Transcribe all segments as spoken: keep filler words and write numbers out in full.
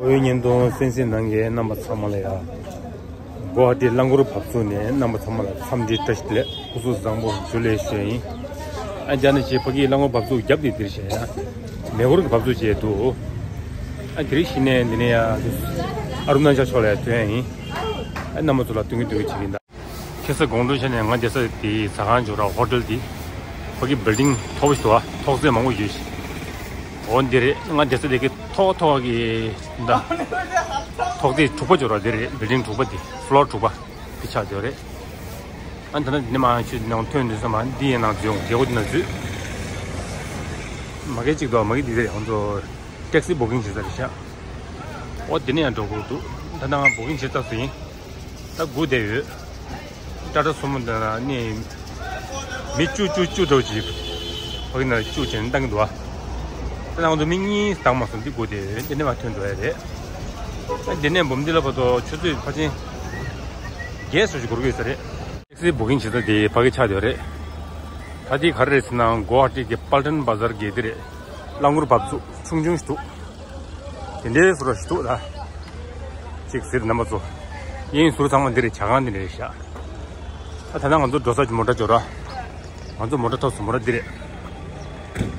ཨོ་ཡོད། བརྙན་ཐུང་གསན་གཟིགས་གནང་མཁན་རྣམ་པ་ཚང་མ་ལ་ཡ། གོ་ཧ་ཊི་རླངས་འཁོར་བབས་ཚུགས་ནས་རྣམ་པ་ཚང་མ་ལ་འཚམས་འདྲི་བཀྲ་ཤིས་བདེ་ལེགས། སྐུ་གཟུགས་བཟང་པོ། ཇུ་ལེ་ཞུ་ཡ་ཡིན། ཨ་ཅག་ནི་ཅིག་ཕ་གིའི་རླངས་འཁོར་བབས་ཚུགས་རྒྱབ་དེ་འདིར་བྱས་ཡ། མེ་འཁོར་གྱི་བབས་ཚུགས་བྱས་འདུག་ཨ་དེ་རིང་གཞི་ནས་འདི་ནས་ཡ། ཨ་རུ་ན་ཅལ་ཕྱོགས་ལ་ཡ་ཐོན་ཡ་ཡིན། ཨ་རྣམ་པ་ཚོ་ལ་སྟོན་གི་སྟོན་གི་བྱེད་ཀྱི་ཡིན་ད། ཁ་སང་དགོང་དྲོ་ཆ་ནས་ང་བསྡད་ས་དེ་ཟ་ཁང་ཇོ་ར་ཧོ་ཊེལ་དེ། ཕ་གི་བིལ་ཌིང་མཐོ་པོ་ཞིག་འདུག་ཨ། ཐོག་བརྩེགས་མང་པོ་ཡོད་ཤག་འོ་འདི་རེད། ང་བསྡད་ས་དེ་གི་ཐོག་ཐོག་གི་ད། ཐོག་བརྩེགས་དྲུག་པ་ཇོ་ར་འདི་རེད། བིལ་ཌིང་དྲུག་པ་དེ། ཕི་ལོར་དྲུག་པ་དེ་ཆགས་བསྡད་རེད། ཨ་ད་ནི་འདི་ནས་མར་ཆུ་ནང་ཐོན་དུས་ཙམ་པ་འདི་ཡི་ནང་འཛུལ་ཡོང་། རྒྱལ་སྒོ་འདི་ནང་འཛུལ། མ་གི་གཅིག་འདུག་མ་གི་འདི་རེད། ང་ཚོ་ཊེག་སི་བུ་ཀིང་བྱེད་ས་རེད་ཤག་འོ་འདི་ནས་ཡང་འགྲོ་དགོས་འདུག་ད་ནང་བུ་ཀིང་བྱེད་ས་སུ་ཡིན། ད་སྒུག་བསྡད་ཡོད། ཊ་ཊ་སུ་མོ་འདི་ནས་མི་བཅུ་བཅུ་བཅུ་འདྲ་བོ་ཅིག་ཕ་གི་ནང་བཅུག་བྱས་ནས་བཏང་གི་འདུག་ཨ། ད་ང་ཚོ་མི་གཉིས་བཏང་མ་སོང་། འདི་སྒུག་བསྡད་ཡོད། འདི་ནས་མར་ཐོན་འགྲོ་ཡ་རེད། ད་འདི་ནས་འབུམ་སྡེ་ལ་བར་དུ་ཆུ་ཚོད་ཕལ་ཆེར་བརྒྱད་ཙམ་ཞིག་འགོར་གྱི་ཡོད་ས་རེད། ཊེག་སི་བུ་ཀིང་བྱེད་ས་དེ་ཕ་གི་ཆགས་བསྡད་ཡོད་རེད། ད་འདི་ག་རེ་རེད་ཟེར་ན་གོ་ཧ་ཊི་གི་པལ་ཊན་བ་ཟར་གྱི་འདི་རེད། རླངས་འཁོར་བབས་ཚུགས་ཆུང་ཆུང་ཞིག་འདུག་དེ་འདྲའི་བཟོ་འདྲ་ཞིག་འདུག་ད། གཅིག་ཟེར་རྣམ་པ་ཚོ། དབྱིན་ཟུར་ཚང་མ་འདི་རེད། ཇ་ཁང་འདི་རེད་ཤག་ད་ད་ལྟ་ང་ཚོ་འགྲོ་ས་ཀྱི་མོ་ཊ་འབྱོར་ར། ང་ཚོ་མོ་ཊ་ཐོབ་སོང་། མོ་ཊ་འདི་རེད།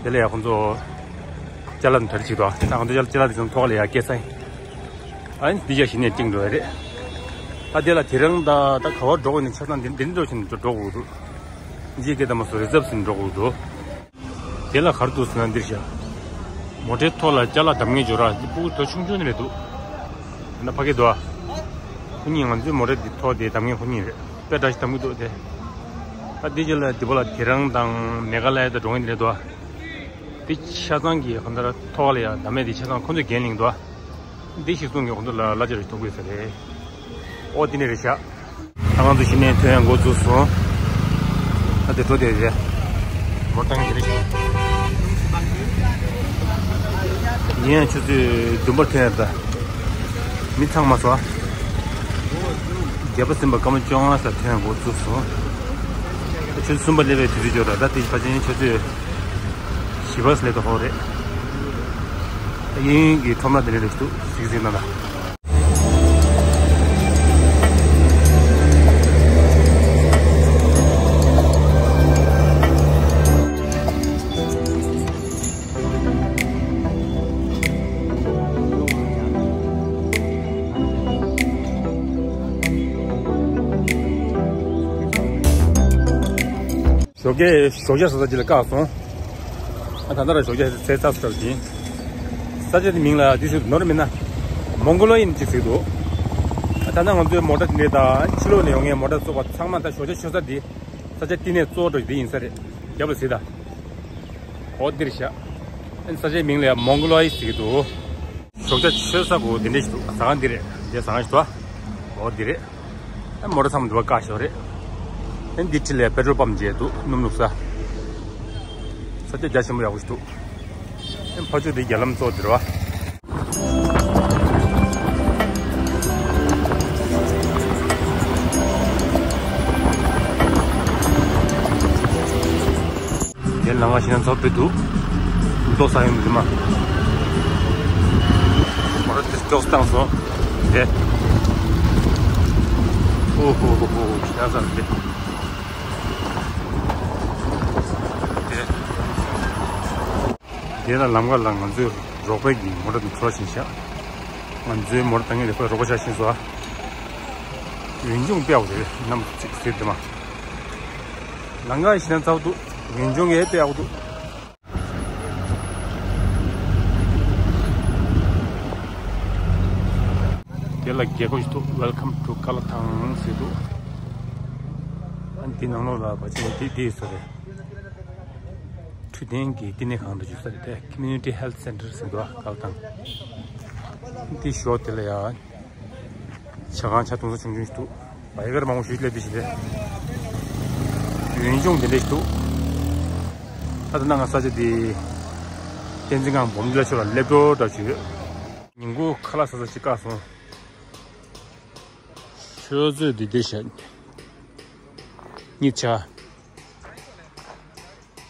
དེ་ལ་ཡ་ཁོང་ཚོ་ཅ་ལག་འདི་གྲ་སྒྲིག་བྱེད་འདུག་ད་ང་ཚོ་ཅ་ལག་ཅ་ལག་འདི་ཚོ་ཐོག་ལ་ཡ་སྐྱེལ་ས་ཡིན། ཨ་ནི་འདི་ཡ་གཞི་ནས་བཏིང་འགྲོ་ཡ་རེད། ད་དེ་ལ་དེ་རིང་ད་ད་ག་བར་འགྲོ་དགོས་ནི་ཆ་ཚང་འདི་འདི་འགྲོ་བཞིན་འགྲོ་དགོས་འདུག་འཇིགས་སྐད་དམ་པ་སོ་རི་ཛབ་ཟིན་འགྲོ་དགོས་འདུག་དེ་ལ་ག་རེ་འདུག་ཟེར་ན་འདིར་བཞག་མོ་ཊའི་ཐོག་ལ་ཅ་ལག་བསྡམ་མཁན་འབྱོར་ར། འདི་ཕྲུ་གུ་ད་ཆུང་ཆུང་ནི་རེད་འདུག་ན་ཕ་གི་འདུག་ཨ། ཁོ་གཉིས་ང་ཚོའི་མོ་ཊ་འདི་ཐོག་དེ་བསྡམ་མཁན་ཁོ་གཉིས་རེད། དཔེ་འདྲ་ཞིག་བསྡམ་གི་འདུག་དེ། ད་འདི་རྗེས་ལ་འདི་པ་ལ་དེ་རང་དང་མེ་ག་ལ་ཡ་ད་འགྲོ་མཁན་དེ་རེད་འདུག་ཨ། འདི་ཆ་ཚང་གི་གང་ལྟར་ཐོག་ལ་ཡ་བསྡམ་མཁན་འདི་ཆ་ཚང་ཁོ་ཚོས་འགན་ལེན་འདུག་ཨ། འདི་ཞིག་གསུང་གི་ཁོང་ཚོ་ལ་གླ་ཆ་རེ་ཐོབ་དགོས་ས་རེད། ཨོ་དེ་ནས་རེད་ཤག་ད་ང་ཚོ་གཞི་ནས་ཐོན་ཡ་འགོ་བཙུགས་སོང་། ད་དེ་འགྲོ་དེ་རེད། མོ་བཏང་གི་རེད་ཤག་ཡིན་ཡང་ཆུ་ཚོད་བདུན་པར་ཐོན་ཡ་ད། མི་ཚང་མ་སོང་ཨ། བརྒྱད་པ་ཟིན་པ་སྐར་མ་བཅོ་ལྔ་ཙམ་ཐོན་ཡ་འགོ་བཙུགས་སོང་། ད་ཆུ་ཚོད་གསུམ་པ་སླེབས་པའི་དུས་ཚོད་འབྱོར་ར། ད་དེ་ཕལ་ཆེར་ཆུ་ཚོད་བཞི་པ་སླེབས་དུ་ཧོ་རེད། དབྱིན་ཡུལ་གྱི་ཁྲོམ་ར་དེ་འདྲ་རེད་འདུག་གཟིགས་གཟིགས་གནང་དང་། ཞོགས་ཀས་ཞོགས་ཇ་ཟ་ས་ཅིག་ལ་བཀག་སོང་། ཨ་ད་ལྟ་ར་ཞོགས་ཇ་ཟས་ཚར་སོང་ཟིན། ས་ཆ་དེ་མིང་ལ་དུས་ཚོད་ནོར་མིན་ན། མོང་གོ་ལོ་ཡིན་ཅིག་ཟེར་འདུག་ཨ་ད་ལྟ་ང་ཚོའི་མོ་ཊ་འདི་འདྲ་དང་ཕྱི་ལོགས་ནས་ཡོང་མཁན་མོ་ཊ་ཚོགས་པ་ཚང་མ་ད་ཞོགས་ཇ་མཆོད་ས་འདི། ས་ཆ་བསྟི་གནས་གཙོ་བོ་འདི་ཡིན་ས་རེད། རྒྱབ་ལ་གཟིགས་དང་། འོ་འདིར་བཞག་ཨ་ནི་ས་ཆའི་མིང་ལ་མོང་གོ་ལོ་ཡིན་ཟེར་གྱི་འདུག་ཞོགས་ཇ་མཆོད་ས་གོ་འདི་འདྲ་ཞིག་འདུག་ཟ་ཁང་འདི་རེད། འདི་ཟ་ཁང་ཞིག་འདུག་འོ་འདི་རེད། ཨ་མོ་ཊ་ཚང་མ་འདི་བ་བཀག་ཞོག་རེད། ཨ་ནི་འདི་འཁྲིས་ལ་པེ་ཊྲོལ་པམ་མཇལ་འདུག་སྣུམ་བླུགས་ས། ས་ཆ་རྒྱ་ཆེན་པོ་ཡག་པོ་ཞིག་འདུག་ཨ་ནི་ཕར་ཕྱོགས་འདི་རྒྱ་ལམ་གཙོ་བོ་འདི་རེད་བ། དེ་ལམ་ཁ་ཞིག་ན་ཚོགས་པའི་འདུག་མདོག་ས་ཡོང་འདུག་མ། མོ་ཊ་དེ་ཀྲོག་བཏང་སོང་། དེ། ཧོ་ཧོ་ཧོ་ཧོ་ཞེ་དྲག་ས་རེད་དེ། དེ། དེ་ལ་ལམ་ཁ་ལ་ང་ཚོས་རོགས་པའི་གི་མོ་ཊ་དེ་འཕྲོ་བཞིན་བཞག་ང་ཚོའི་མོ་ཊ་བཏང་མཁན་དེ་ཁོས་རོགས་པ་བྱ་བཞིན་སོང་ཨ། ཡུན་ཅུང་དཔེ་ཡག་པོ་རེད། གནམ་གཅིག་ཟེར་དེ་མ། ལམ་ཁ་ཞིག་ན་ཚ་པོ་འདུག་ཡུན་ཅུང་ཡང་དཔེ་ཡག་པོ་འདུག་དེ་ལ་རྒྱལ་སྒོ་ཞིག་འདུག Welcome to Kalathang ཟེར་འདུག་ཨ་འདི་ནང་ལོགས་ལ་བ་ཆེན་འདི་འདི་ཡོད་ས་རེད། འཕྲོད་བསྟེན་གྱི་བསྟི་གནས་ཁང་འདྲ་ཞིག་ཡོད་ས་རེད་དེ། Community Health Center ཟེར་འདུག་ཨ། Kalathang འདི་ཞོགས་དེ་ལ་ཡ། ཇ་ཁང་ཇ་འཐུང་ས་ཆུང་ཆུང་ཞིག་འདུག་བ་ཡི་གར་མང་པོ་ཞིག་སླེབས་དེ་ཞིག་རེད། ཡུན་ཅུང་དེ་འདྲ་ཞིག་འདུག་ད་ལྟ་ང་ས་ཆ་འདི་བསྟན་འཛིན་སྒང་སྦོམ་འདི་ལ་ཕྱོགས་ལ་སླེབས་འགྲོ་འདྲ་བྱུང་ཡོད། ཉིན་གུང་ཁ་ལག་ཟ་ས་ཅིག་བཀག་སོང་། ཆུ་ཚོད་འདི་འདིར་བཞག་གཉིད་ཆག་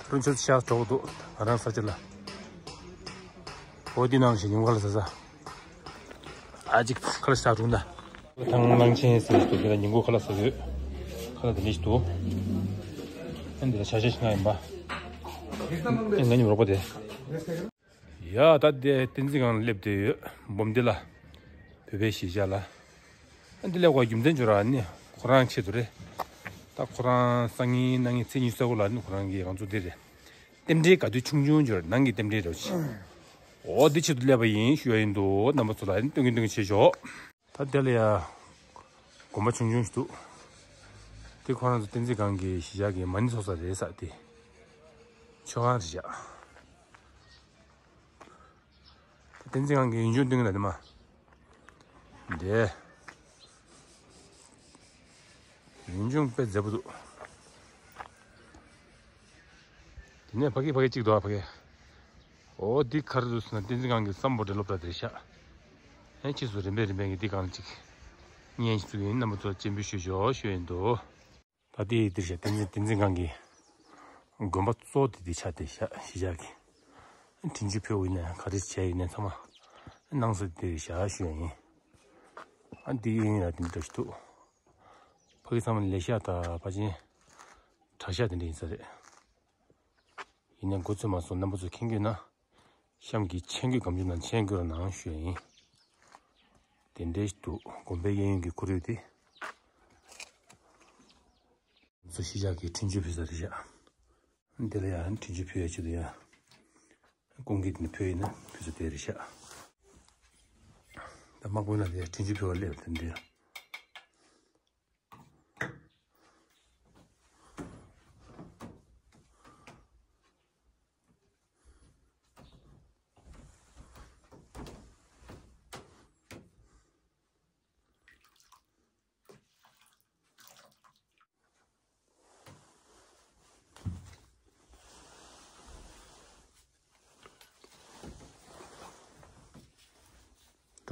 ད་རུང་ཆུ་ཚོད་ཤར་འགྲོ་གི་འདུག་ང་རང་ས་ཆ་ལ། འོ་འདི་ནང་བཞིན་ཉིན་གུང་ཁ་ལག་ཟ་ས། ཨ་ཅིག་ཁ་ལག་ཟ་རུང་ད། ཐང་ནང་ཆེན་ཟེར་ཞིག་འདུག་ཁྱེད་ལ་ཉིན་གུང་ཁ་ལག་ཟ་ཡོད། ཁ་ལག་དེ་འདྲ་ཞིག་འདུག་ཨ་འདི་ལ་ཆ་ཤས་ཤིག་ང་ཡིན་པ། ཨེ་ང་གཉིས་རོགས་པ་དེ། ཡ་ད་དེ་བསྟན་འཛིན་སྒང་ལ་སླེབས་བསྡད་ཡོད། འབུམ་སྡེ་ལ། བོད་པའི་གཞིས་ཆགས་ལ། ཨ་འདི་ལས་ཀ་རྒྱུ་མཚན་བྱུང་ར་ནི་ཁོ་རང་ཆེད་དུ་རེད། ད་ཁོ་རང་སང་ཉིན་གནངས་ཉིན་ཚེས་ཉི་ཤུ་རྩ་དགུ་ལ་ནི་ཁོ་རང་གིས་ང་ཚོ་འདི་རེད། རྟེན་འབྲེལ་ག་དུས་ཆུང་ཆུང་འབྱོར་ནང་གི་རྟེན་འབྲེལ་རོ་ཆེ། འོ་འདི་ཆེད་དུ་སླེབས་པ་ཡིན་ཞུ་ཡ་ཡིན་འདུག་རྣམ་པ་ཚོ་ལ་ཡིན་སྟོན་གིན་སྟོན་གིན་བྱེད་ཞོག་ད་དེ་ལ་ཡ། དགོན་པ་ཆུང་ཆུང་ཞིག་འདུག་དེ་ཁོ་རང་ཚོ་བསྟན་འཛིན་སྒང་གི་གཞིས་ཆགས་ཀྱི་མ་ཎི་ཚོགས་ས་རེད་ས་དེ། མཆོད་ཁང་རེད་ཤག་བསྟན་འཛིན་སྒང་གི་ཡུལ་ལྗོངས་སྟོན་གིན་ལ་དེ་མ། འདི། ཡུལ་ལྗོངས་དཔེ་མཛེས་པོ་འདུག་དེ་ནས་ཕ་གི་ཕ་གི་གཅིག་འདུག་ཨ་ཕ་གི། འོ་འདི་ག་རེ་འདུག་ཟེར་ན་བསྟན་འཛིན་སྒང་གི་སམ་བྷོ་ཊ་སློབ་གྲྭ་དེ་རེད་ཤག་ཨེ་ཁྱེད་ཚོ་རིམ་པས་རིམ་པས་ཀྱི་འདི་སྒང་ལ་གཅིག་བརྙན་ཞིག་བཙུགས་ཡིན། རྣམ་པ་ཚོ་སྤྱན་འབུལ་ཞུ་ཞོག་ཞུ་ཡིན་འདུག་ད་ལྟའི་འདིར་བཞག་བསྟན་འཛིན་བསྟན་འཛིན་སྒང་གི་དགོན་པ་གཙོ་བོ་དེ་འདི་ཆགས་བསྡད་ཤག་གཞིས་ཆགས་ཀྱི། དྲིན་ཆུ་ཕུལ་ཡིན་ནའི་ག་རེ་བྱས་ཡིན་ནའི་ཚང་མ་གནང་ས་འདིར་བཞག་ཞུ་ཡ་ཡིན། ཨ་འདི་གཡས་གཡོན་ལ་དེ་འདྲ་ཞིག་འདུག་ཕ་གི་ཚང་མ་ལས་ཤག་དང་ཕ་ཆེན་གྲྭ་ཤག་དེ་འདྲ་ཡིན་ས་རེད། ཡིན་ནའི་མགོ་ཚོས་མ་སོང་རྣམ་པ་ཚོ་མཁྱེན་གྱི་ཡོད་ན། གཤམ་གྱི་མཆན་འགོད་སྒམ་ཆུང་ནང་མཆན་འགོད་རོགས་གནང་ཞུ་ཡ་ཡིན། དེ་འདྲའི་འདུག་དགོན་པའི་གཡས་གཡོན་གྱི་ཁོར་ཡུག་དེ། ཚོ་གཞིས་ཆགས་ཀྱི་དྲིན་ཆུ་ཕུལ་ས་རེད་ཤག་འདི་ལ་ཡང་དྲིན་ཆུ་ཕུལ་ཡ་ཆེད་དུ་ཡ། ཀུན་གྱིས་དེ་ནས་ཕུལ་ཡིན་ན་ཕུལ་ས་དེ་རེད་ཤག་ད་དམག་དཔོན་ལ་དེ་དྲིན་ཆུ་ཕུལ་བ་སླེབས་དེ་འདྲའི།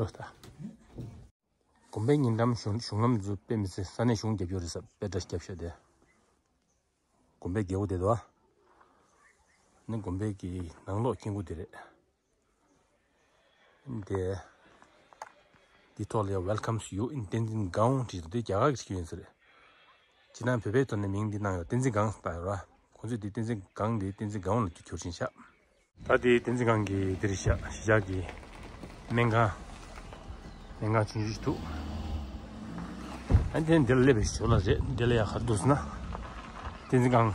འགྲོ་ད། དགོན་པའི་ཉེ་འགྲམ་གཞུང་གཞུང་ལམ་ཚོ་དཔེ་མི་སྲིད་ས་གནས་གཞུང་རྒྱབ་ཡོད་རེད་ས་དཔེ་འདྲ་རྒྱབ་ཤག་དེ། དགོན་པའི་རྒྱལ་སྒོ་དེ་དོ། ནི་དགོན་པའི་གི་ནང་ལོགས་སྐྱིན་གོ་དེ་རེད། དེ། འདི་ཐོག་ལ་ཡ་Welcome you in Tenzin Gaon བྲིས་འདུག་དེ་རྒྱ་གར་གྱི་ཡིན་ས་རེད། ཅི་ན་བོད་པའི་ཐོག་ནས་མིང་འདི་གནང་ཡོད་བསྟན་འཛིན་སྒང་ལྟ་ཡོད་ར། ཁོང་ཚོས་འདི་བསྟན་འཛིན་སྒང་འདི་བསྟན་འཛིན་སྒང་ལ་བསྒྱུར་བྱས་ཤག་ད་དེ་བསྟན་འཛིན་སྒང་གི་འདིར་ཤག་གཞིས་ཆགས་ཀྱི་སྨན་ཁང་། སྨན་ཁང་ཆུང་ཆུང་ཞིག་འདུག་ཨ་འདི་འདི་ལ་སླེབས་པའི་ཞོར་ལ་རེད། འདི་ལ་ཡ་ག་རེ་འདུག་ཟེར་ན། བསྟན་འཛིན་སྒང་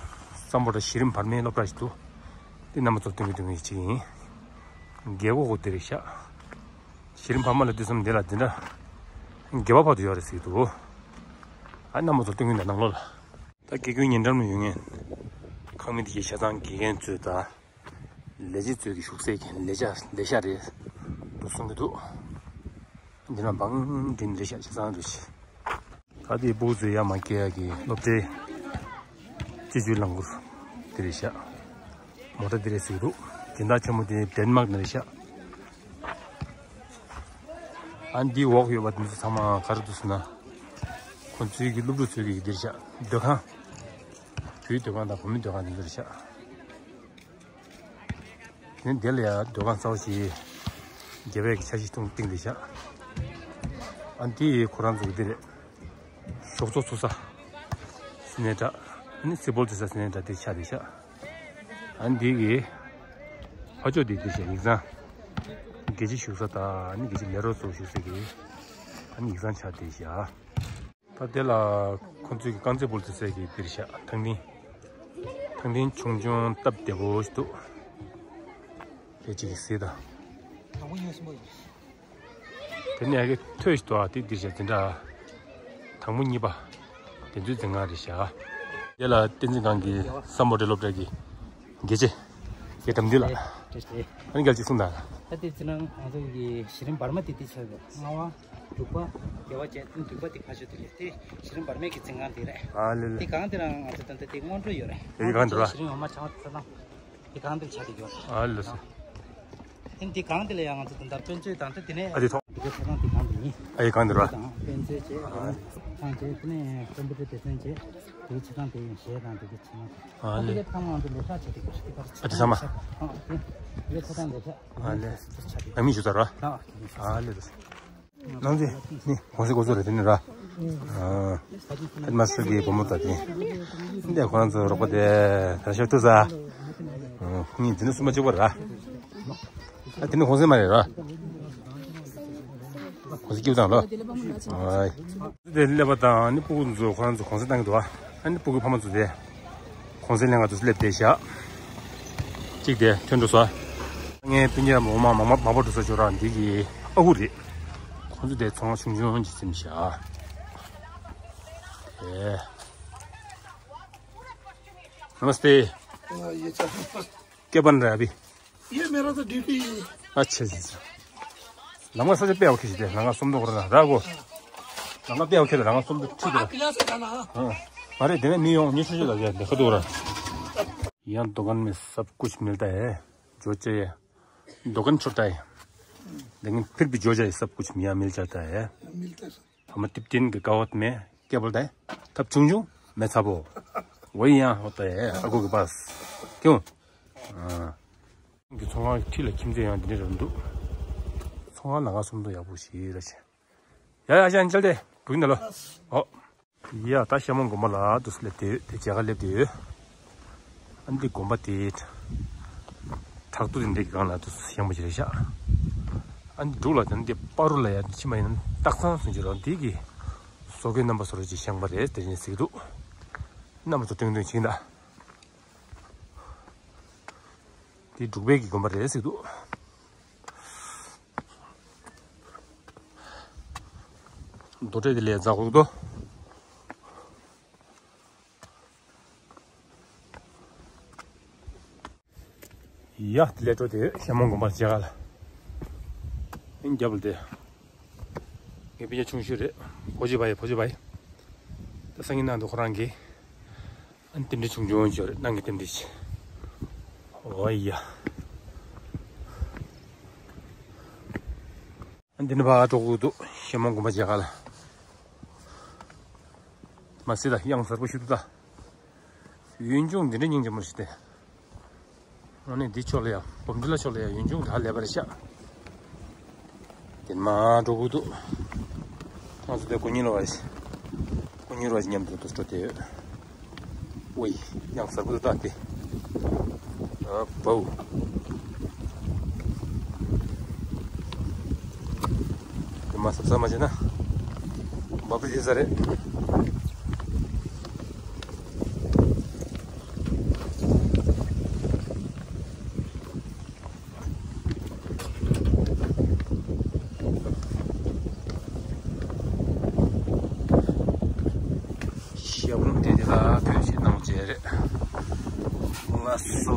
སམ་བྷོ་ཊ་གཞི་རིམ་བར་མའི་སློབ་གྲྭ་ཞིག་འདུག་འདི་རྣམ་པ་ཚོར་སྟོན་གི་སྟོན་གི་ཅིག་ཡིན། རྒྱལ་སྒོ་འོ་འདི་རེད་ཤག་གཞི་རིམ་བར་མ་ལ་འདུག་བསམ་འདི་ལ་འདི་འདྲ། སྒལ་པ་བར་དུ་ཡོད་རེད་ཟེར་གི་འདུག་ཨ་རྣམ་པ་ཚོར་སྟོན་གི་འདུག་ནང་ལོགས་ལ། ད་དགེ་སྐོས་ཉེ་འགྲམ་ལ་ཡོད་མཁན། ཁང་མིག་འདི་གའི་ཆ་ཚང་དགེ་རྒན་ཚོས་ད། ལས་བྱེད་ཚོས་ཀྱི་བཞུགས་སའི་གི་ལས་བྱ་ལས་བྱ་རེད། འདུག་གསུང་གི་འདུག་འདི་ན་བང་འདྲེན་རེད་ཤག་ཆ་ཚང་རེད་ཤག་ད་དེ་སྤུ་གུ་ཚོས་ཡར་མར་སྐྱེལ་ཡ་གི་སློབ་གྲྭའི་སྤྱི་སྤྱོད་རླངས་འཁོར་དེ་རེད་ཤག་མོ་ཊ་དེ་རེད་ཟེར་གི་འདུག་སྦྱིན་བདག་ཆེན་མོ་དེ་ཌེན་མཱག་ནས་རེད་ཤག་ཨ་འདིའི་འོག་ཡོད་པ་དེ་ཚོ་ཚང་མ་ག་རེ་འདུག་ཟེར་ན། ཁོང་ཚོའི་གི་སློབ་ཕྲུག་ཚོའི་གི་འདིར་ཤག་སྡོད་ཁང་། བུའི་སྡོད་ཁང་དང་བུ་མོའི་སྡོད་ཁང་དེ་ཚོ་རེད་ཤག་དེ་ནས་དེ་ལ་ཡང་སྡོད་ཁང་གསར་པ་ཞིག་རྒྱ་བལ་གྱི་འཆར་གཞི་ཐོག་བཏིང་བསྡད་ཤག་ཨ་འདི་ཁོ་རང་ཚོ་གི་འདི་རེད། ཞོགས་ཚོགས་ཚུགས་ས་སེ་ནེ་ཊར། ཨ་ནི་སི་པོལ་ཏི་ས་སེ་ནེ་ཊར་དེ་ཆགས་བསྡད་ཤག་ཨ་འདི་གི་ཕ་ཕྱོགས་འདི་འདི་བྱས་ཡིག་ཚང་། དགེ་བཅུ་བཞུགས་ས་དང་ཨ་ནི་དགེ་བཅུ་ལས་རོགས་ཚོ་བཞུགས་ས་གི་ཨ་ནི་ཡིག་ཚང་ཆགས་བསྡད་ཤག་ད་དེ་ལ་ཁོང་ཚོའི་གི་རྐང་རྩེད་སྤོལ་ཏི་སའི་གི་འདིར་བཞག་ཐང་ཐིང་། ཐང་ཐིང་ཆུང་ཆུང་སྟབས་བདེ་པོ་ཞིག་འདུག་དེ་གཅིག་གི་གཟིགས་དང་། དང་པོ་ཉོས་སོང་པ་ཡིན། དེ་ནས་ཡ་གི་ཐོད་ཞིག་འདུག་ཨ་དེ་འདིར་བཞག་འཛིན་གྲྭ། དང་པོ་གཉིས་པ། དེ་ཚོའི་འཛིན་ཁང་རེད་བཞག་དེ་ལ་བསྟན་འཛིན་སྒང་གི་སམ་བྷོ་ཊ་སློབ་གྲྭ་གི་དགེ་ཆེ། དགེ་དམ་འདུས་ལགས། ཨ་ནི་རྒྱལ་གཅིག་གསུངས་དང་། ད་ལྟའི་ཚེ་ན་ང་ཚོ་གི་གཞི་རིམ་བར་མ་དེ་དེ་ཆགས་ཡོད། ལྔ་པ། དྲུག་པ། བརྒྱད་པ་བཅས་དེ་དྲུག་པ་དེ་ཕ་ཆོས་དེ་རེད་དེ། གཞི་རིམ་བར་མའི་གི་འཛིན་ཁང་དེ་རེད། ཨ་ལེ་ལེ། དེ་གང་དེ་རང་ང་ཚོ་ད་ལྟ་དེ་སྔོན་འགྲོ་ཡོད་རེད། དེ་གང་དེ་ར། གཞི་རིམ་འོག་མ་ཆགས་ཚེ་ན། དེ་གང་དེ་ཆགས་དེ་ཡོད། ཨ་ལེ་སོ། དེ་དེ་གང་དེ་ལ་ཡང་ང་ཚོ་ད་ལྟ་དཔེ་མཛོད་དང་ད་དེ་ནས། ཨ་དེ་ཐོག་དེ་ག་ཆ་ཚང་དེ་གང་དེ་ཡིན། ཨ་ཡི་གང་དེ་ར། དང་དཔེ་མཛོད་བཅས་ཨ་ཚང་བཅས་དེ་ནས་ཀམ་པུ་ཊར་དེ་ཚང་བཅས་དེ་ཆ་ཚང་དེ་ཡིན་གཞས་དང་དེ་ག་ཆ་ཚང་། ཨ་ལེ། ཨ་དེ་ག་ཚང་མ་ང་ཚོ་ལས་ཀ་བྱེད་དེ་ག་ཤི་དེ་ག་ཆ་ཚང་། ཨ་དེ་ཚང་མ། ཨ་དེ་ག་ཆ་ཚང་ལས་ཀ། ཨ་ལེ། ང་མི་ཞུ་ཚར་ར། ཨ་དེ་ཨ་ལེ། ནང་དེ་ནི་གོང་ས་སྐུ་ཚོགས་རེད། དེ་ནི་ར། ཨ་ཧེ་མ་སི་ཊར་གི་བུ་མོ་དང་དེ། འདི་ཁོ་རང་ཚོ་རོགས་པ་དེ་ད་ཤོག་ཏུ་ཟ། ཨ་ནི་དེ་ནི་སུ་མ་གཅིག་པ་ར། ཨ་དེ་ནི་གོང་ས་མ་རེད་ར། གོང་ས་སྐྱིད་དང་ལོ། ཨ་དེ་སླེབས་པ་དང་ནི་སྤུ་གུ་ཚོ་ཁོ་རང་ཚོ་གོང་ས་བཏང་གི་འདུག་ཨ་ནི་སྤུ་གུ་ཕ་མ་ཚོ་དེ། གོང་ས་ལྷན་ཁང་དུ་སླེབས་བསྡད་བཞག་གཅིག་དེ་ཐོན་འགྲོ་སོང་། ངའི་སྤུན་ཀྱག་མོ་མ་མ་མ་མ་པ་འགྲོ་ས་ཅོ་རང་འདི་གི་ཨ་ཁུ་རེད། ཁོང་ཚོ་དེ་ཚོང་ཆུང་ཆུང་གི་སེམས་བཞག་ཨེ། नमस्ते। हाँ, ये चाय। क्या बन रहा है अभी? ये मेरा तो ड्यूटी है। अच्छा, अच्छा, अच्छा। लंगा सच पे आओ खींच दे, लंगा सुन दो करना, रागो। लंगा पे आओ खेल, लंगा सुन दो, ठीक है। आप यहाँ से जाना, हाँ। हाँ। अरे, देने नहीं हो, नहीं सोचे लगे, देखो तो रहा। यहाँ दुकान में सब कुछ मिलता है, जो चाहिए। दुकान छोटा है, लेकिन फिर भी जो चाहिए, सब कुछ यहाँ मिल जाता है। मिलता है सर। हम टिप्टिन के कहावत में क्या बोलता है? थप छुंग छुंग, मैं छापो। वही यहाँ होता है, आगो के पास। क्यों? हाँ। ཚོང་ཁང་འཁྲིས་ལ་ཁྱིམ་མཚེས་ཡང་འདི་འདྲ་རེད་འདུག་ཚོང་ཁང་ལ་ང་སོང་དུ་ཡག་པོ་ཞིག་རེད་ཤག་ཡ་ཡ་ཤ་འཇལ་ཏེ་འགྲོ་གི་འདུག་ལོ། ཨོ། ཡ་ད་ཤ་མོ་དགོན་པ་ལ་དུ་སླེབས་ཏེ་ཡོད་དེ་མཇལ་ཁ་སླེབས་ཏེ་ཡོད། ཨ་འདི་དགོན་པ་དེ་བྲག་ཏུ་དེ་འདྲའི་སྒང་ལ་དུ་ཡངས་པོ་ཞིག་རེད་ཤག་ཨ་འདི་འབྲུག་ལ་དེ་འདི་སྤ་རོ་ལ་ཡ་ཕྱིན་པ་ཡིན་ན་སྟག་ཚང་སུན་ཅི་རོ་འདི་གི་བཟོ་བཀོད་རྣམ་པ་བཟོ་རོ་ཅིག་བཞེངས་པ་རེད་དེ་རིང་གཟིགས་འདུག་རྣམ་པ་ཚོ་སྟོན་སྟོན་ཕྱིན་ད། འདི་འབྲུག་པའི་གི་དགོན་པ་རེད་ཟེར་འདུག་རྡོ་གྲལ་དེ་ལས་འཛེག་འདུག་ཡ་དེ་ལས་འགྲོ་དེ་ཤ་མོང་དགོན་པ་མཇལ་ཁ་ལ། ཨིན་རྒྱབ་ལ་དེ། ངའི་སྤུན་ཀྱག་ཆུང་ཤོས་རེད། བོ་ཇི་བ་ཡི་བོ་ཇི་བ་ཡི། ད་སང་ཉིན་ནང་དུ་ཁོ་རང་གིས། ཨ་ནི་རྟེན་འབྲེལ་ཆུང་ཆུང་ཅིག་ཡོད་རེད། ནང་གི་རྟེན་འབྲེལ་ཅིག་ཨོ་ཡ། ཨ་ནི་འདི་ནས་ཕར་འགྲོ་དགོས་འདུག་ཤ་མོང་དགོན་པ་མཇལ་ཁ་ལ། མ་སྲིད་ད་གཡང་གཟར་པོ་ཞིག་འདུག་ད། ཡུལ་ལྗོངས་འདི་འདྲ་སྙིང་རྗེ་མོ་ཞིག་སྟེ། ཨ་ནི་འདི་ཕྱོགས་ལ་ཡ་སྦོམ་ཕྲུག་ལ་ཕྱོགས་ལ་ཡ་ཡུལ་ལྗོངས་ད་ལས་པར་ཤག་དེ་མ་འགྲོ་དགོས་འདུག་ང་ཚོ་དེ་ཀུ་ཉི་ལོ་བ་ཞིག་ཀུ་ཉི་ལོ་བ་ཞིག་མཉམ་དུ་འགྲོ་སྟེ་ཡོད། ཝེ། གཡང་གཟར་པོ་འདུག་ད་དེ། ཨ་བའུ། དེ་མ་གཟབ་གཟབ་མ་བྱས་ན། འབབ་རི་ཟ་རེད། ཞབས་བྲོ་དེ་དེ་ལ་ཐོན་ཞིག་གནང་བྱས་རེད། ལགས་སོ།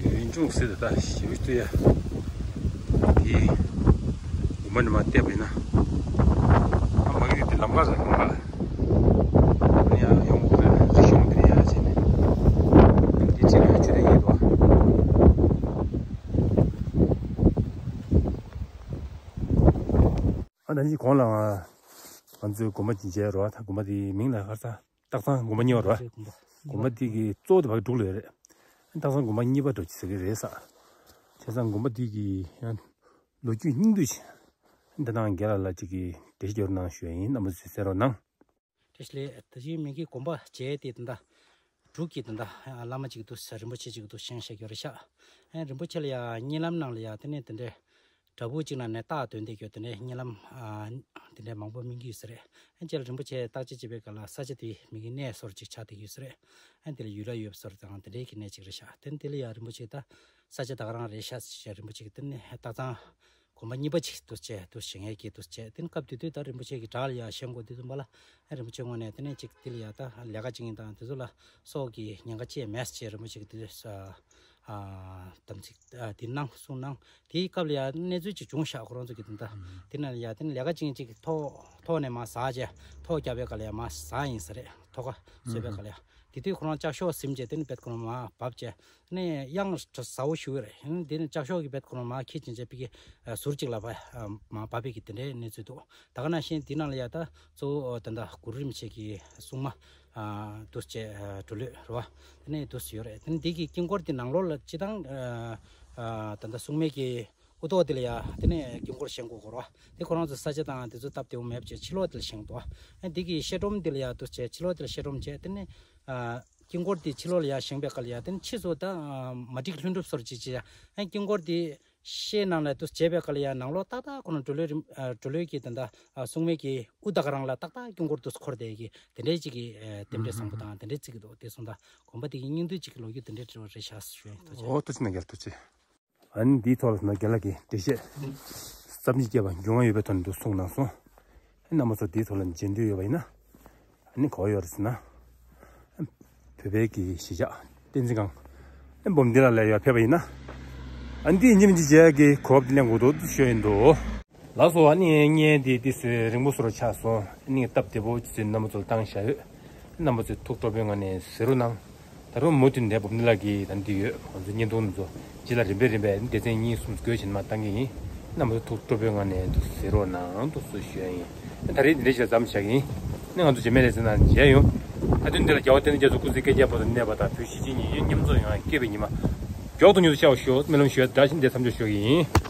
ཡུལ་ལྗོངས་ཟེར་ད་ཞེ་པོ་ཅིག་ཡ། དེ་དགོན་པ་ནས་མར་བལྟས་པ་ཡིན་ན། ཨ་མ་གི་དེ་ལམ་ཁ་རེད་ལམ་ཁ། ཡང་ཡོང་གི་རེད་རི་གཤོང་དེ་ནས་ཡར་ཕྱིན་ནས། དེ་ཕྱིན་ནས་ཆུ་ལེན་ཡིན་པ། ཨ་ད་ཅི་གོང་ལ་ང་ཚོའི་དགོན་པ་ཅིག་མཇལ་རོགས། ད་དགོན་པ་དེའི་མིང་ལ་ཧར་ས། སྟག་ཚང་དགོན་པ་གཉིས་པ་རེད་བ། དགོན་པ་དེ་གི་གཙོ་བོ་དེ་ཕ་གི་འབྲུག་ལ་ཡོད་རེད། སྟག་ཚང་དགོན་པ་གཉིས་པ་འགྲོ་ཅི་ཟེར་གི་རེད་ས། བྱས་ཙང་དགོན་པ་དེ་གི་ཡང་ལོ་རྒྱུས་སྙིང་བསྡུས་ཤིག་འདི་ནང་རྒན་ལགས་ལ་ཅིག་གིས་འགྲེལ་བཤད་རྒྱག་རོགས་གནང་ཞུ་ཡ་ཡིན། རྣམ་པ་ཚོས་གསན་རོགས་གནང་། བཀྲ་ཤིས་བདེ་ལེགས། ད་ཅི་མིང་གི་དགོན་པ་བྱས་ཏེ་ད་ལྟ། དྲུག་གི་དེ་འདྲ་བླ་མ་གཅིག་ཏུ་རིན་པོ་ཆེ་གཅིག་ཏུ་བཞེངས་བཞག་ཡོད་རེད་ཤག་ཨ་རིན་པོ་ཆེ་ལ་ཡ་གཉིད་ལམ་ནང་ལ་ཡ་དེ་ནས་དེ་འདྲའི་བྲག་ཕུག་གཅིག་ནང་ནས་རྟགས་སྟོན་བསྡད་ཡོད། དེ་འདྲའི་གཉིད་ལམ་ཨ་དེ་འདྲའི་མང་པོ་སྨིན་གྱི་ཡོད་ས་རེད། ཨ་རྗེས་ལ་རིན་པོ་ཆེ་བརྟག་དཔྱད་བྱེད་པའི་སྐབས་ལ་ས་ཆ་དེ་མི་གི་གནས་སོར་ཅིག་ཆགས་བསྡད་ཡོད་ས་རེད། ཨ་དེ་ལ་ཡུལ་ལྷ་ཡོད་པའི་སོར་དང་དེ་འདྲའི་གི་གནས་ཅིག་རེད་ཤག་དེ་ནས་དེ་ལ་ཡ་རིན་པོ་ཆེ་ད་ས་ཆ་ད་ག་རང་རེད་ཤག་ཟེར་རིན་པོ་ཆེ་གི་དེ་ནས་རྟགས་གཙང་གོམ་པ་གཉིས་པ་ཅིག་ཏུ་བྱས་ཏུ་བཞེངས་ཡས་ཀྱི་ཏུ་བྱས། དེ་ནས་སྐབས་དེ་དུས་ད་རིན་པོ་ཆེ་གི་བྲག་ལ་ཡ་བཞེངས་དགོས་དུས་ཙམ་པ་ལ་ཨ་རིན་པོ་ཆེ་དངོས་གནས་དེ་ནས་ཅིག་དེ་ལ་ཡ་ད་ལས་ཀ་བྱེད་མཁན་དང་དེ་ཚོ་ལ་སྲོག་གི་ཉེན་ཁ་ཅི་ཡང་མེད་ཟེར་རིན་པོ་ཆེ་གི་དེ་དུས་ཨ་དམ་ཚིག་ཨ་དེ་གནང་གསུང་གནང་། དེའི་སྐབས་ལ་ཡ་གནས་ཚུལ་ཅིག་བྱུང་ཤག་ཁོ་རང་ཚོ་གི་དེ་འདྲ་དེ་ན་ཡ་དེ་ནས་ལས་ཀ་བྱེད་མཁན་ཅིག་ཐོག་ཐོག་ནས་མར་ཟག་བྱས་ཐོག་བརྒྱབ་པའི་སྐབས་ལ་ཡ་མར་ཟག་ཡིན་ས་རེད། ཐོག་ཁ་གསོད་པའི་སྐབས་ལ་ཡ། དེ་དུས་ཁོ་རང་ལྕགས་ཤོག་ཟིན་བྱས་དེ་ནས་བེད་ཁོ་རང་མར་བབས་བྱས་ནས་གཡང་ཟ་བོ་ཞུ་གི་རེད། དེ་ནས་ལྕགས་ཤོག་གི་བེད་ཁོ་རང་མར་ཁྱེར་ཕྱིན་བྱས་པི་ཀི་ཟུར་གཅིག་ལ་བ་མར་བབས་པའི་གི་དེ་འདྲའི་གནས་ཚུལ་འདུག་ད་ག་ནང་བཞིན་དེ་ནང་ལ་ཡ་ད་གཙོ་བོ་ད་ལྟ་གུ་རུ་རིན་པོ་ཆེ་གི་སྲུང་མ་འདུག་བྱས་གྲོ་ལོད་རེད་བ། དེ་ནས་འདུག་ཡོད་རེད། དེ་ནས་འདི་གི་དཀྱིལ་འཁོར་དེ་ནང་ལོགས་ལ་སྤྱི་བཏང་ད་ལྟ་སྲུང་མའི་གི་དབུ་ཐོག་དེ་ལ་ཡ་དེ་ནས་དཀྱིལ་འཁོར་བཞེངས་དགོས་སྐོར་བ། དེ་ཁོ་རང་ཚོ་ས་ཆ་དང་དེ་ཚོ་སྟབས་བདེ་བོ་མེད་བྱས་ཕྱི་ལོགས་དེ་ལ་བཞེངས་འདུག་ཨ་འདི་གི་བཤད་སྒྲོམ་དེ་ལ་ཡ་འདུག་བྱས་ཕྱི་ལོགས་དེ་ལ་བཤད་སྒྲོམ་བྱས་དེ་ནས་ཨ་དཀྱིལ་འཁོར་དེ་ཕྱི་ལོགས་ལ་ཡ་བཞེངས་པའི་སྐབས་ལ་ཡ་དེ་ནས་ཕྱིས་སུ་ད་ཨ་མ་བསྒྲིགས་ལྷུན་གྲུབ་སོར་ཅིག་བྱས། ཨ་དཀྱིལ་འཁོར་དེ་ཕྱི་ནང་ལ་འདུག་བྱས་པའི་སྐབས་ལ་ཡ་ནང་ལོགས་ཏག་ཏག་ཁོ་རང་གྲོ་ལོད་རིམ་ཨ་གྲོ་ལོད་ཀྱི་དེ་འདྲ་ཨ་སྲུང་མའི་གི་དབུ་ད་ག་རང་ལ་ཏག་ཏག་དཀྱིལ་འཁོར་དུ་འཁོར་བསྡད་ཀྱི་དེ་འདྲའི་ཅིག་གི་ཨ་རྟེན་འབྲེལ་བཟང་པོ་དང་དེ་འདྲའི་བརྩི་གི་འདུག་དེ་སོང་ཙང་དགོན་པ་དེ་གི་སྙིང་བསྡུས་ཅིག་གི་ལོ་རྒྱུས་དེ་འདྲའི་འབྲེལ་བ་རེད་ཤག་ཞུ་ཡིན། ཐུགས་རྗེ་ཆེ། འོ་ཐུགས་རྗེ་གནང་རྒྱལ། ཐུགས་རྗེ་ཆེ། ཨ་ནི་འདིའི་ཐོག་ལ་ན་རྒན་ལགས་ཀྱིས་འགྲེལ་བཤད་བསམ་གཞིག་བརྒྱབ་པ་འབྱུང་བ་ཡོད་པའི་ཐོག་ནས་འདུག་གསུངས་གནང་སོང་། ཨ་རྣམ་པ་ཚོ་འདིའི་ཐོག་ལ་མཇལ་འདོད་ཡོད་པ་ཡིན་ན། ཨ་ནི་ག་པར་ཡོད་རེད་ཟེར་ན། བོད་པའི་གི་གཞིས་ཆགས་བསྟན་འཛིན་སྒང་ཨ་འབུམ་སྡེ་ལ་ལ་ཡོད་ཕེབས་པ་ཡིན་ན། ཨ་འདིའི་ཉིན་གཅིག་མཇལ་གྱི་གོ་སྐབས་འདི་ལེན་དགོས་འདུག་ཞུ་ཡིན་འདུག་ལགས་སོ། ཨ་ནི་བརྙན་འདི་འདི་ཚོའི་རིང་པོ་སོར་ཆགས་སོང་། ཨ་ནི་སྟབས་བདེ་པོ་ཅིག་རྣམ་པ་ཚོར་བཏང་བཞག་ཡོད། རྣམ་པ་ཚོས་ཐུགས་སྤྲོ་པོའི་ངང་ནས་གཟིགས་རོགས་གནང་། ད་རུང་མུ་མཐུད་ནས་འབུམ་སྡེ་ལགས་ཀྱིས་ད་འདི་ཡོད་ང་ཚོའི་བརྙན་ཐུང་འདི་ཚོ་རྗེས་ལ་རིམ་པས་རིམ་པས་སྡེ་ཚན་གཉིས་གསུམ་བགོས་བྱས་ནས་མར་བཏང་གི་ཡིན། རྣམ་པ་ཚོ་ཐུགས་སྤྲོ་པོའི་ངང་ནས་འདུག་གཟིགས་རོགས་གནང་འདུག་སུ་ཞུ་ཡ་ཡིན། ད་རེས་འདི་འདྲ་ཞིག་ལ་མཚམས་བཞག་གི་ཡིན། ནི་ང་ཚོ་རྗེས་མའི་ལེ་ཚན་ནང་མཇལ་ཡོང་། ད་དུས་འདི་ལ་རྒྱལ་བ་བསྟན་འཛིན་རྒྱ་མཚོ་སྐུ་ཚེ་བསྐལ་བརྒྱའི་བར་དུ་གནས་པ་དང་བོད་གཞིས་བྱེས་གཉིས་ཡོད་མཉམ་འཛོམས་ཡོང་བའི་སྐྱིད་པའི་ཉི་མ། མགྱོགས་དུ་མྱུར་དུ་ཤར་བར་ཤོག་སྨོན་ལམ་ཞུ་ཡ་ད་བཞིན་འདིར་མཚམས་འཇོག་ཞུ་གི་ཡིན།